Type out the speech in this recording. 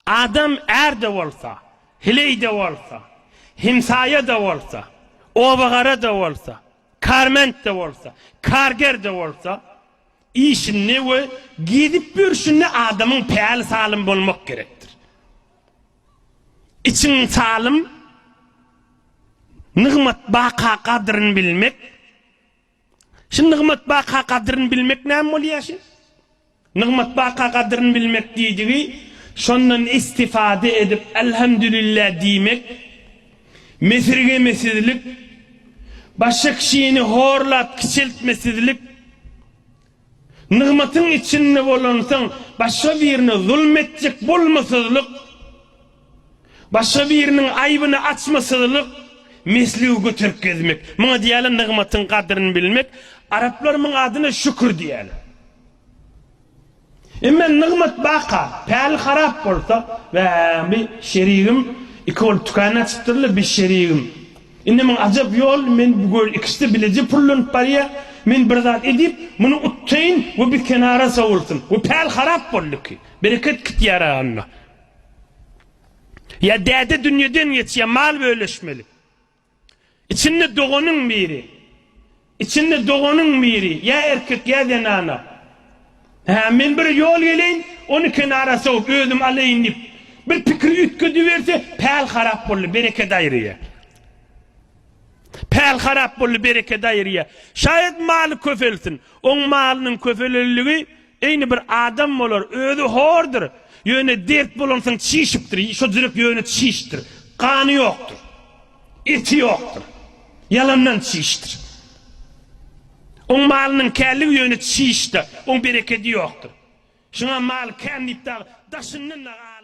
Adam är-de bolsa, heleý-de bolsa, hemsaýa-da bolsa, obagara-da bolsa, karment-de bolsa, karger-de bolsa, işinde we gezip ýörşünde adamyň päli salym bolmak gerekdir. Içiň salym, nygmat baka gadryn bilmek, Şu nygmat baka gadryn bilmek näme bolýar şi? Nygmat baka gadryn bilmek diýdigi, şondan istifade edip Elhamdülillah diýmek, mesirgemesizlik, başga kişini horlap kiçeltmesizlik, nygmatyň içinde bolansoň başga birine zulm etjek bolmasyzlyk, Başga biriniň aýbyny açmasyzlyk, mesligi göterip gezmek. Muňa diýýärler nygmatyň gadryny bilmek. Araplar muň adyna şükür diýýärler. Emma nygmat baka, päli harap bolsa, Wä, bi şerigim iki bolup tükän açypdyrlar, bi şerigim. Indi muň ajap ýol, men bu göl ikisi-de bileje pullanyp barýar. Men bir zat edip, muny utsaýyn we bi kenara sowulsyn. We päl harap boldy ki. Bereket gitýär-ä onda. Ýa däde dünýeden geçýär, mal bölüşmeli. Içinde doganyň biri. Içinde doganyň biri, ýa erkek, ýa zenana. Hä, men bir ýol geleýin, ony kenara sowup, özüm alaýyn diýip, bir pikir üýtgediberse, päl harap boldy, bereket aýyrýar. Päl harap boldy, bereket aýyrýar. Şaýat maly köpelsin. Oň malynyň köpelenligi Eýni bir adam bolar, özi hordur, ýöne dert bolansoň çişipdir, şo jürek ýöne çişdir, gany ýokdur, eti ýokdur, ýalandan çişdir. Oň malynyň känligi ýöne çişdir, oň berekedi ýokdur. Şuňa mal kän diýip dagy daşyndan dagy.